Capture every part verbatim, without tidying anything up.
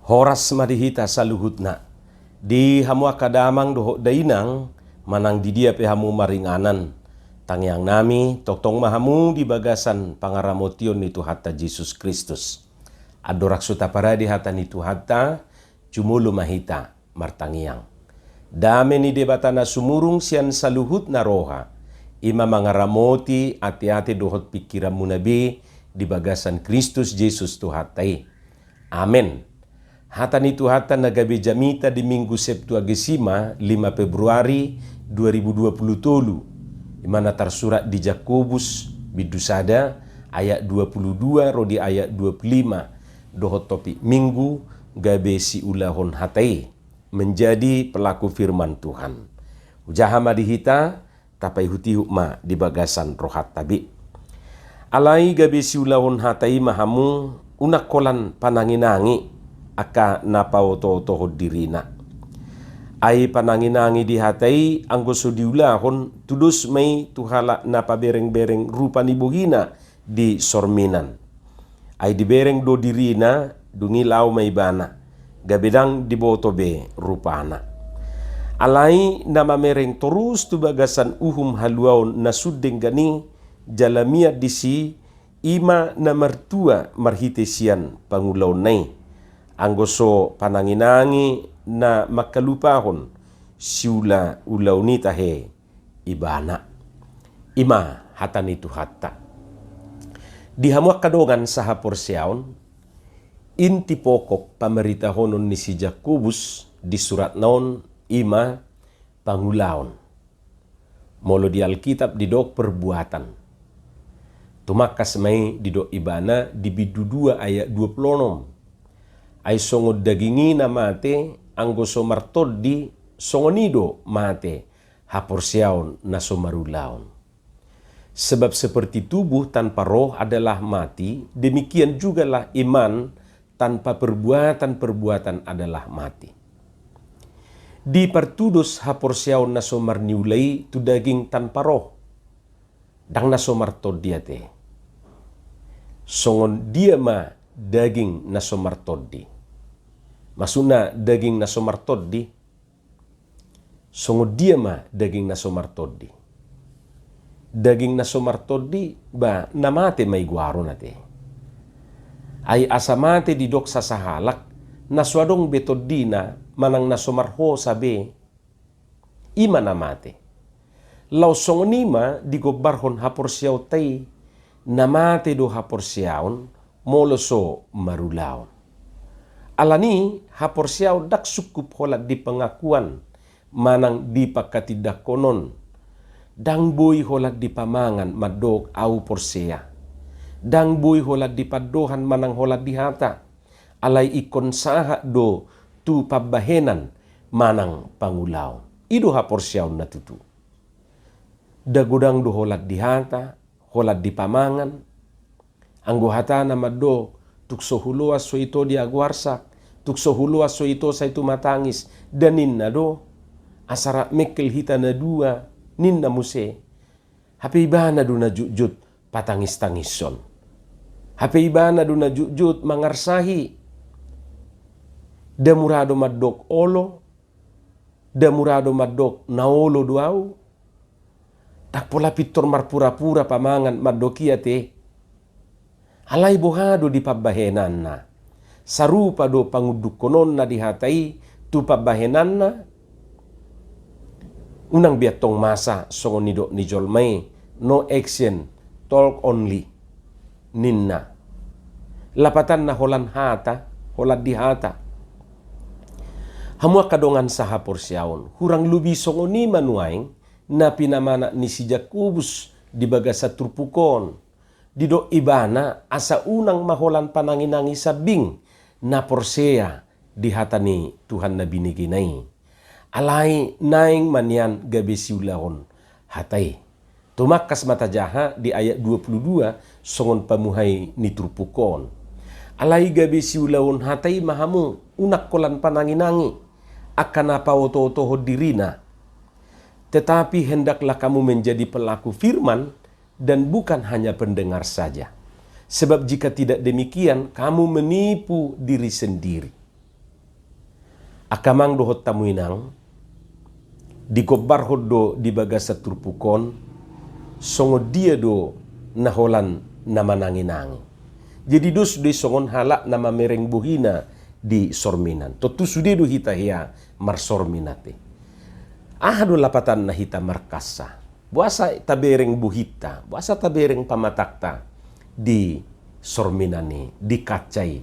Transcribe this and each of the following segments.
Horas ma di hita saluhutna. Di hamu angka damang dohot dainang, manang di dia pe hamu maringanan, tangiang nami, tongtong ma hamu di bagasan pangaramotion ni Tuhanta Jesus Kristus. Andorang so taparade hata ni Tuhanta, jumolo ma hita martangiang. Dame ni Debata na sumurung sian saluhutna roha, i ma mangaramoti ateate dohot pingkiranmuna be di bagasan Kristus Jesus Tuhanta i. Amen. Hata ni Tuhanta na gabe jamita di Minggu Septuagesima, lima Februari dua ribu dua puluh tolu, i ma na tarsurat di Jakobus, bindu sada, ayat dua puluh dua ro di ayat dua puluh lima, dohot topik Minggu gabe siulahon hata i, menjadi pelaku firman Tuhan. Hujaha ma di hita, tapaihutihut ma di bagasan rohanta be. Alai gabe siulahon hata i ma hamu, unang holan pananginangi angka na paotootohon dirina. Ai pananginangi di hata i anggo so diulahon, tudos ma i tu halak na paberengbereng rupa ni bohina di sorminan. Ai dibereng do dirina, dung i laho ma ibana, gabe ndang diboto be rupana. Alai na mamereng torus tu bagasan uhum haluaon na sun denggan i, jala mian disi, i ma na martua marhite sian pangulaonna i. Anggo so pananginangi na mangkalupahon siulaulaon i tahe ibana. I ma hata ni Tuhanta. Di hamu angka dongan sahaporseaon, inti pokok pamaritahonon ni si Jakobus di suratna on i ma pangulaon. Molo di Alkitab didok perbuatan. Tumangkas ma i didok ibana di bindu dua ayat dua puluh onom. Ai songon daging i na mate, anggo so martondi, songon i do mate haporseaon na so marulaon. Sebab seperti tubuh tanpa roh adalah mati, demikian jugalah iman tanpa perbuatan-perbuatan adalah mati. Dipartudos haporseaon na so marniula i tu daging tanpa roh, ndang na so martondi ate. Songon dia ma daging na so martondi? Maksudna daging na so martondi, songon dia ma daging na so martondi? Daging na so martondi, ba na mate ma i goaron ate. Ai asa mate didok sasahalak, na so adong be tondina, manang na so marhosa be, i ma na mate. Laos songon i ma digombarhon haporseaonta i, na mate do haporseaon, molo so marulaon. Alani haporseaon ndang sungkup holan di pengakuan manang di pangkatindangkonon. Ndang boi holan di pamangan mandok au porsea. Ndang boi holan di pandohan manang holan di hata. Alai ingkon sahat do tu pambahenan manang pangulaon. I do haporseaon na tutu. Nda godang do holan di hata, holan di pamangan. Anggo hatana mandok, tung so huloas so ito di agoarsak, tung so huloas so ito sai tumatangis, nda ninna do, asa rap mengkel hita na dua, ninna muse. Hape ibana do na jotjot patangistangishon. Hape ibana do na jotjot mangarsahi. Nda mura do mandok olo, nda mura do mandok na olo do au. Ndang pola pintor marpurapura pamangan mandok i ate. Alai boha do di pambahenanna? Sarupa do pangundukkononna di hata i tu pambahenanna? Unang be antong masa songon nidok ni jolma i, no action, talk only, ninna. Lapatanna holan hata, holan di hata. Hamu angka dongan sahaporseaon, hurang lobi songon i ma nuaeng na pinamanat ni si Jakobus di bagasan turpuk on. Didok ibana asa unang ma holan pananginangi sambing na porsea di hata ni Tuhan na binegena i. Alai naeng ma nian gabe siulahon hata i. Tumangkas ma tajaha di ayat dua puluh dua songon pamuhai ni turpuk on. Alai gabe siulahon hata i ma hamu, unang holan pananginangi angka na paotootohon dirina. Tetapi hendaklah kamu menjadi pelaku firman dan bukan hanya pendengar saja. Sebab jika tidak demikian, kamu menipu diri sendiri. Angka amang dohot hamu inang, digombarhon do di bagasan turpuk on, songon dia do na holan na manangi-nangi. Jadi dos do i songon halak na mamereng bohina di sorminan. Tontu sude do hita hea marsormin ate. Aha do lapatanna hita markassa? Boasa tabereng bohinta, boasa tabereng pamatangta di sorminan i, di kaca i?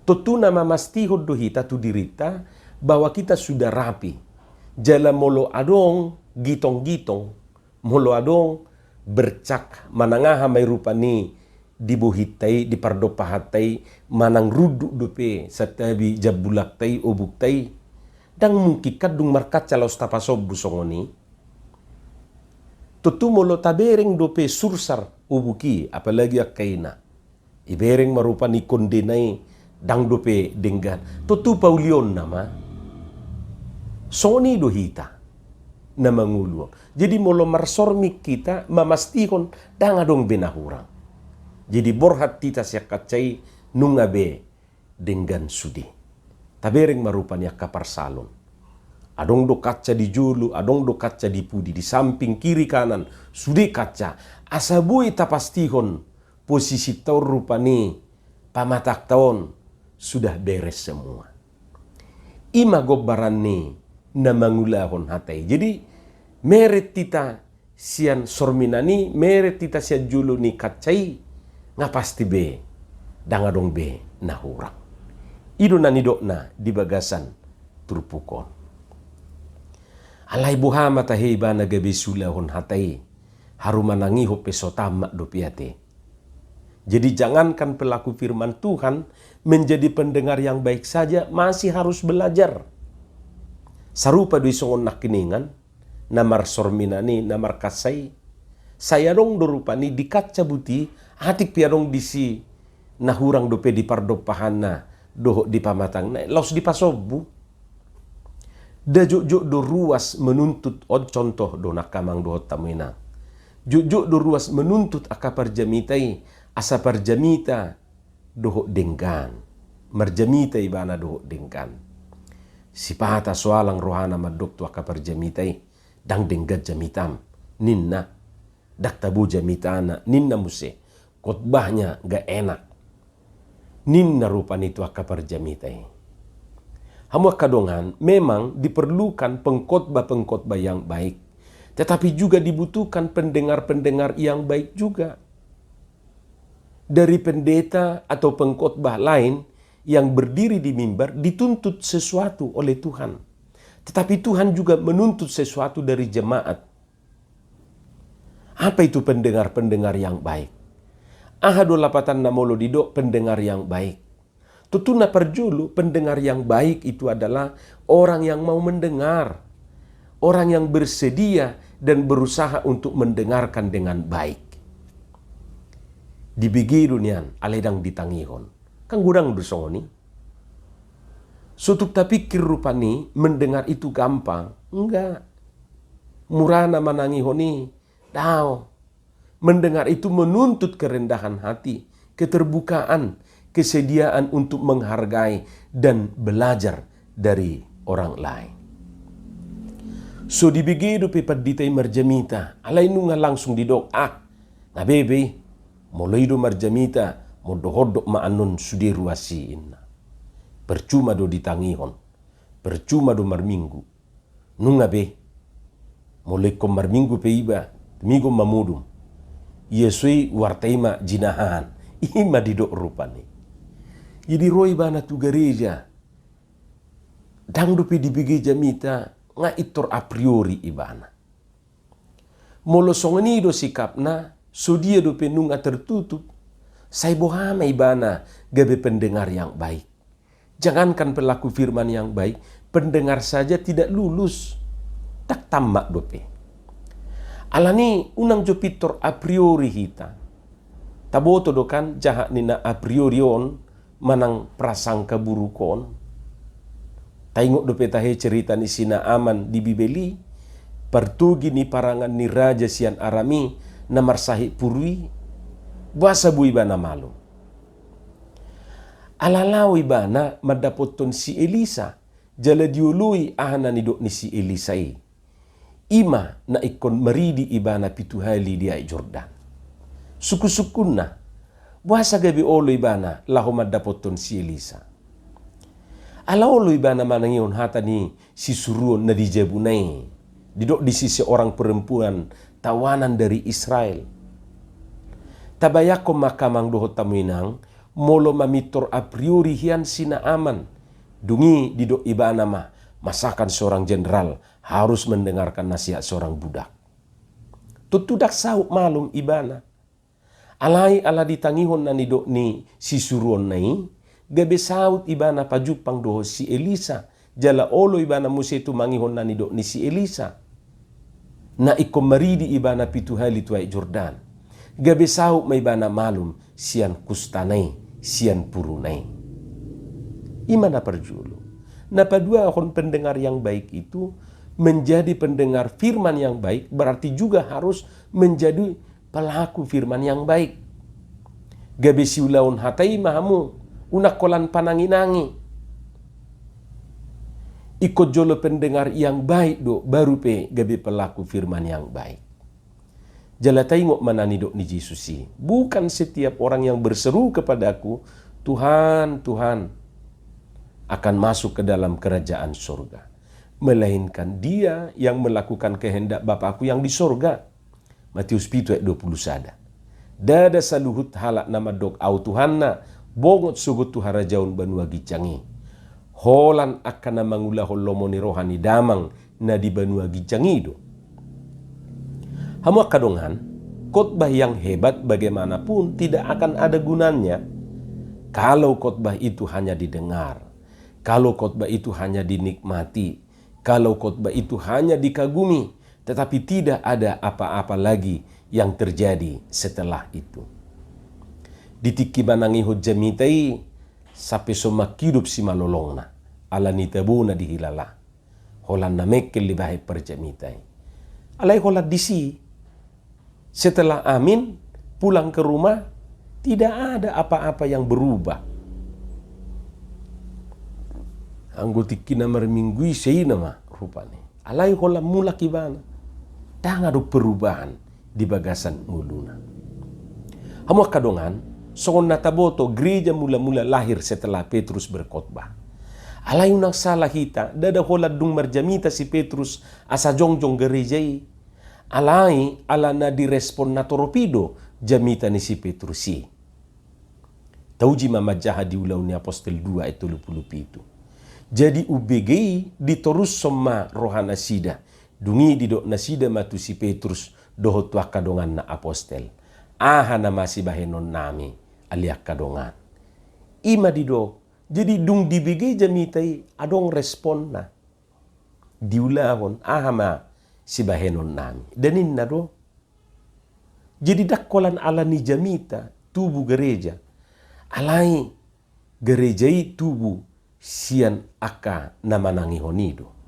Tontu na mamastihon do hita tu dirinta bahwa kita sudah rapi. Jala molo adong gitong-gitong, molo adong bercak manang aha ma i rupani di bohinta i, di pardompahanta i, manang runduk dope santabi jambulanta i, obukta i, ndang mungkin kan dung markaca laos tapasombu songon i. Tontu molo tabereng dope sursar obuk i, apalagi angka ina, ibereng ma rupani kondena i, ndang dope denggan. Tontu paulionna ma. Songon i do hita na mangolu on. Jadi molo marsormin hita, mamastihon ndang adong be na hurang. Jadi borhat hita sian kaca i, nunga be denggan sude. Tabereng ma rupani angka parsalon. Adong do kaca di jolo, adong do kaca di pudi, di samping, kiri, kanan, sude kaca. Asa boi tapastihon posisinta on rupani, pamatangta on sudah beres semua. I ma gombaran ni na mangulahon hata i. Jadi meret hita sian sorminan i, meret hita sian jolo ni kaca i, nga pasti be ndang adong be na hurang. I do na nidokna di bagasan turpuk on. Alai boha ma tahe ibana gabe siulahon hata i, haru manangihon pe so tamat dope ate. Jadi jangankan pelaku firman Tuhan, menjadi pendengar yang baik saja masih harus belajar. Sarupa do i songon nangkiningan, na marsorminan i, na markassa i. Sai adong do rupani di kaca buti, atik pe adong disi na hurang dope di pardompahanna dohot di pamatangna, laos dipasombu. Nda jotjot do ruas menuntut, on contoh do nangkin amang dohot hamu inang. Jotjot do ruas menuntut angka parjamita i, asa parjamita dohot denggan. Marjamita ibana dohot denggan. Sipata soalang rohana mandok tu angka parjamita i, ndang denggan jamitam, ninna. Ndang tabo jamitana, ninna muse. Khotbahnya nggak enak, ninna rupani tu angka parjamita i. Hamu angka dongan, memang diperlukan pengkhotbah-pengkhotbah yang baik, tetapi juga dibutuhkan pendengar-pendengar yang baik juga. Dari pendeta atau pengkhotbah lain yang berdiri di mimbar dituntut sesuatu oleh Tuhan. Tetapi Tuhan juga menuntut sesuatu dari jemaat. Apa itu pendengar-pendengar yang baik? Aha do lapatanna molo didok pendengar yang baik? Tontu na parjolo, pendengar yang baik itu adalah orang yang mau mendengar, orang yang bersedia dan berusaha untuk mendengarkan dengan baik. Dibege do nian, alai ndang ditangihon. Kan godang do songon i. So tung tapikir rupani mendengar itu gampang. Enggak. Murana manangihon i, daong. Mendengar itu menuntut kerendahan hati, keterbukaan, kesediaan untuk menghargai dan belajar dari orang lain. So dibege dope pandita i marjamita, alai nunga langsung didok, ah, nga be be i, molo i do marjamita, mondok-ondok ma annon sude ruas i, inna. Percuma do ditangihon, percuma do marminggu. Nunga be. Molo ingkon marminggu pe iba, migo ma modom. Ia so i warta i ma jinahan. I ma didok rupani. Jadi ro ibana tu gareja. Ndang dope dibege jamita, nga pintor a priori ibana. Molo songon i do sikapna, so dia dope nunga tertutup, sai boha ma ibana gabe pendengar yang baik. Jangankan pelaku firman yang baik, pendengar saja tidak lulus. Ndang tamat dope. Alani unang jo pintor a priori hita. Taboto do kan jahat ni na a priori on manang prasangka buruk on. Taingot dope tahe cerita ni si Naaman di Bibel i, partogi ni parangan ni raja sian Aram i na marsahit puru i. Boasa boi ibana malum? Ala laho ibana mandapothon si Elisa, Jala dioloi aha na nidok ni si Elisa i. I ma na ingkon maridi ibana pitu hali di Aek Jordan. Sungkun-sungkunna, boasa gabe olo ibana laho mandapothon si Elisa? Ala olo ibana manangihon hata ni sisuruon na di jabuna i. Didok disi seorang perempuan tawanan dari Israel. Tabayangkon ma angka amang dohot hamu inang, molo mamintor a priori hian si Naaman, dung i didok ibana ma, masakan seorang jenderal harus mendengarkan nasihat seorang budak. Tontu ndang saut malum ibana. Alai ala ditangihon na nidok ni sisuruonna i, gabe saut ibana pajumpang dohot si Elisa, jala olo ibana muse tumangihon na nidok ni si Elisa. Na ingkon maridi ibana pitu hali tu Aek Jordan. Gabe saut ma ibana malum sian kustana i, sian puruna i. I ma na parjolo. Na paduahon, pendengar yang baik itu menjadi pendengar firman yang baik, berarti juga harus menjadi pelaku firman yang baik. Gabe siulahon hata i ma hamu, unang holan panangi-nangi. Ingkon jolo pendengar yang baik do, baru pe gabe pelaku firman yang baik. Jala taingot ma na nidok ni Jesus i, bukan setiap orang yang berseru kepadaku, "Tuhan, Tuhan," akan masuk ke dalam kerajaan sorga, melainkan dia yang melakukan kehendak Bapakku yang di sorga. Matius pitu ayat dua puluh sada. Ndada saluhut halak na mandok au Tuhanna, bongot sogot tu harajaon banua ginjang i. Holan angka na mangulahon lomo ni roha ni Damang na di banua ginjang i do. Hamu angka dongan, khotbah yang hebat bagaimanapun tidak akan ada gunanya kalau khotbah itu hanya didengar, kalau khotbah itu hanya dinikmati, kalau khotbah itu hanya dikagumi, tetapi tidak ada apa-apa lagi yang terjadi setelah itu. Di tingki manangihon jamita i, sampe so manghidup simalolongna, ala ni tabona dihilala. Holan na mengkel dibahen parjamita i. Alai holan disi, setelah amin, pulang ke rumah, tidak ada apa-apa yang berubah. Anggo tingki na marminggu i, sai i nama rupani. Alai holan mulak ibana. Ndang adong perubahan di bagasan ngoluna. Hamu angka dongan, songon na taboto, gereja mula-mula lahir setelah Petrus berkhotbah. Alai unang sala hita, ndada holan dung marjamita si Petrus asa jongjong gereja i. Alai ala na direspon natorop i do jamita ni si Petrus i. Tauji ma manjaha di Ulaon ni Apostel dua ayat tolu pulu pitu. Jadi umbege i ditorushon ma rohanasida. Dung i didok nasida ma tu si Petrus dohot tu angka donganna apostel, "Aha nama sibahenonnami, ale angka dongan?" I ma didok, jadi dung dibege jamita i adong responna. Diulahon, "Aha ma sibahenonnami?" Da ninna do. Jadi ndang holan ala ni jamita tubu gereja. Alai gereja i tubu sian angka na manangihon i do.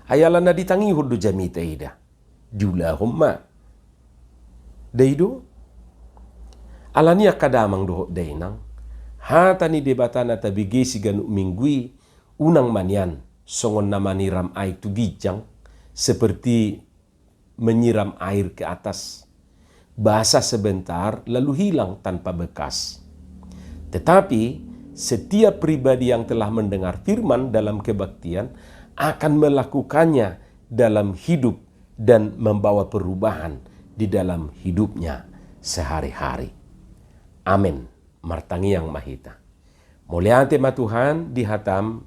Ai ala na ditangihon do jamita i da. Diulahon ma. Da i do. Ala ni i angka damang dohot dainang, hata ni Debata na tabege siganup minggu i, unang ma nian songon na maniram aek tu ginjang, seperti menyiram air ke atas. Basah sebentar, lalu hilang tanpa bekas. Tetapi, setiap pribadi yang telah mendengar firman dalam kebaktian akan melakukannya dalam hidup dan membawa perubahan di dalam hidupnya sehari-hari. Amin. Martangiang ma hita. Mauliate ma Tuhan di hataM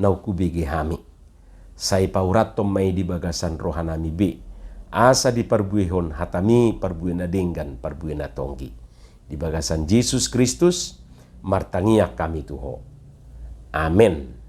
naung hubege hami. Sai paurathon ma i di bagasan rohanami be, asa diparbuehon hataMi parbue na denggan, parbue na tonggi. Di bagasan Jesus Kristus, martangiang hami tu Ho. Amen.